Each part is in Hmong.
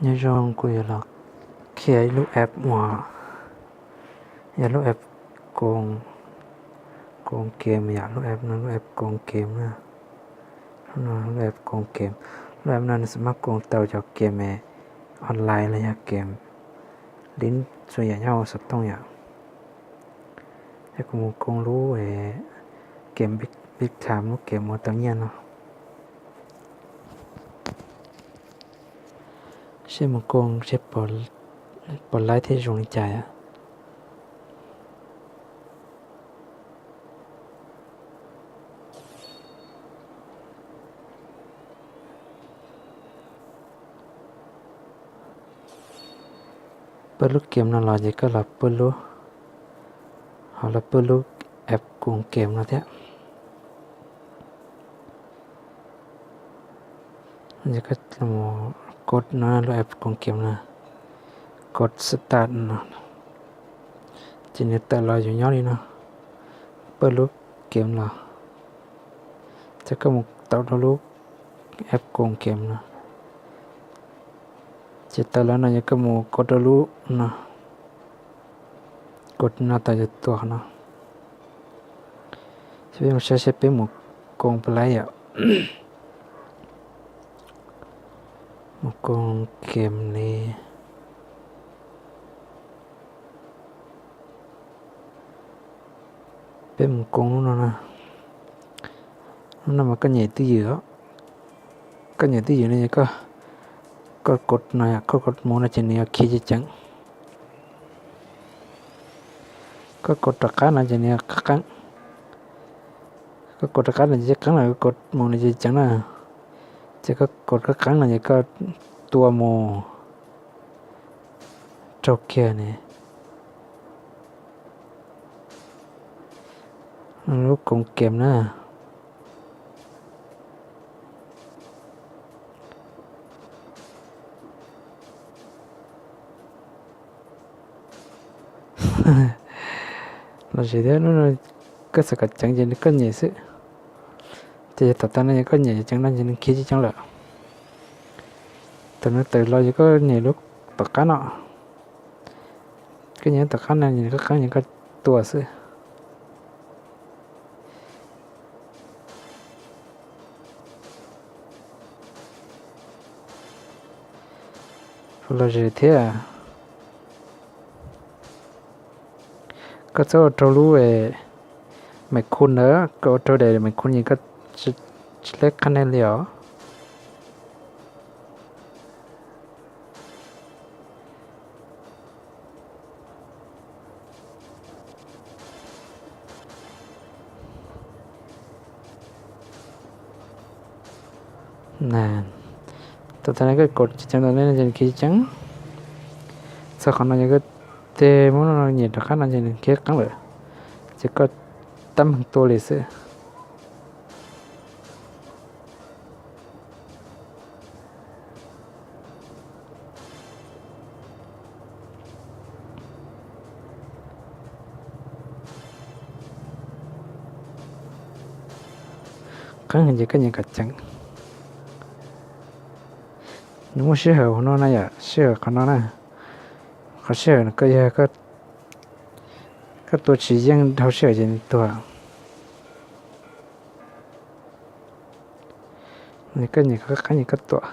Nyob zoo, kuv yuav los qhia ib lub app uas yog lub app koom, koom game yom. Lub app no lub app koom game na. Lub app koom game, lub app no nws xam maj koom tau cov game online los yog game li txhua yam nyob hauv xov tooj yom. Ces kuv mus koom lub game Big Time, lub game uas tau nyiaj no. Seb mus koom seb puas laib thiab zoo li cas yom. Pab lub game no los ces koj los pab lub, ho los pab lub app koom game no thiab. Ces koj mus kod no, lub app koom game no, kod start no, ces nws tawm los yus nyob li no, pab lub game los, ces koj mus tau rau lub app koom game no, ces tawm los no ces koj mus kod rau lub no, kod no tau yus tua no. Ces peb mus saib seb peb mus koom puas laib yom. Mus koom game li. Peb mus koom lub no na. Lub no mas koj nyem twj ywm, koj nyem twj ywm no ces koj kod no, koj kod mus no ces nws yuav khiav ceev ceev. Koj kod rov qab no ces nws yuav qeeb qeeb. Koj kod rov qab no ces qeeb, koj kod mus no ces ceev na. Ces koj kod qeeb qeeb no ces koj tua mus raug kiag ne. Lub koom game na. Los zem thiab, koj xav kom ceev ces koj nyem xwb. Ces yog tom tas no yog koj nyem ceev no ces nws khiav ceev ceev lawm. Thaum nws tawm los yog koj nyem lub tom qab no. Koj nyem lub tom qab no ces nws qeeb qeeb ces koj tua xwb. Los zem thiab. Koj txhob ua raug lub maim khu ntawd, koj ua raug daim maim khu ces koj tsis laib qhab nees li os. Tom tas no koj kod ceev tom no ces nws khiav ceev. Txog qhov no ces koj tig muab no nyem rov qab no ces nws khiav qeeb lawm. Ces koj tab meeg tua li xwb. Qeeb ces koj nyem kom ceev. Nws muaj sij hawm hauv no na yom, sij hawm qhov no na. Qhov sij hawm no koj yog koj tua tsis yeej dhau sij hawm ces nws tuag. Koj nyem koj qeeb nyem koj tua.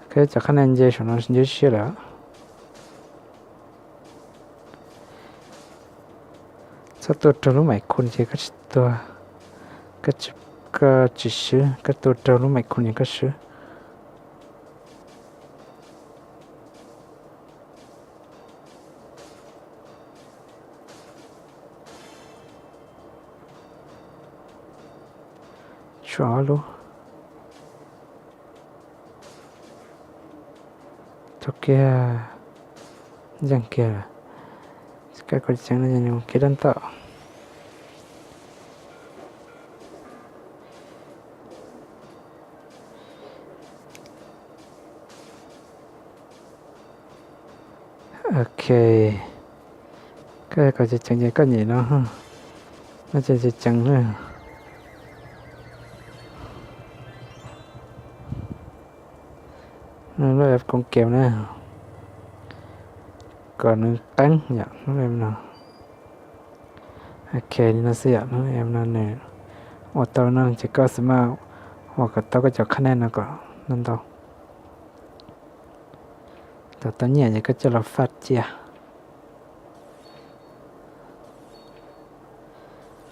Koj cov qhab nees nce saum no nce siab lawm. Txhob tua raug lub maim khu ces koj tsis tuag, koj tsis swb, koj tua raug lub maim khu ces koj swb. Tshuav ob lub. Tau kiag, yeej kiag lawm. Koj kod ceev no ces nws mus kiag dab ntawm. Ok, koj kod ceev ceev ces koj nyem no, no ces ceev ceev na. Lub app Koob Game na, kom nws qeeb yom, hnub em no. Ok, li no xwb yom, hnub em no nws ua tau no ces koj xav mas ua kom tau koj cov qhab nej no kom ntau ntau. Thaum tau nyiaj ces koj coj los faj cia.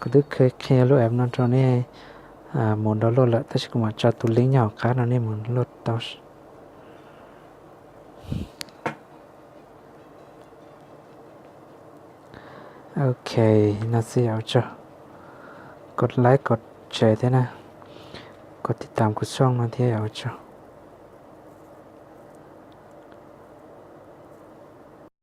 Kuv twb qhia lub app no rau nej mus download lawm, tab sis kuv mam tso tus link nyob hauv qab no nej mus download tau. Ok, no xwb yom, ua tsaug. Kov like kov share thiab na, kov tiv tam kuv xyooj no thiab yom, ua tsaug.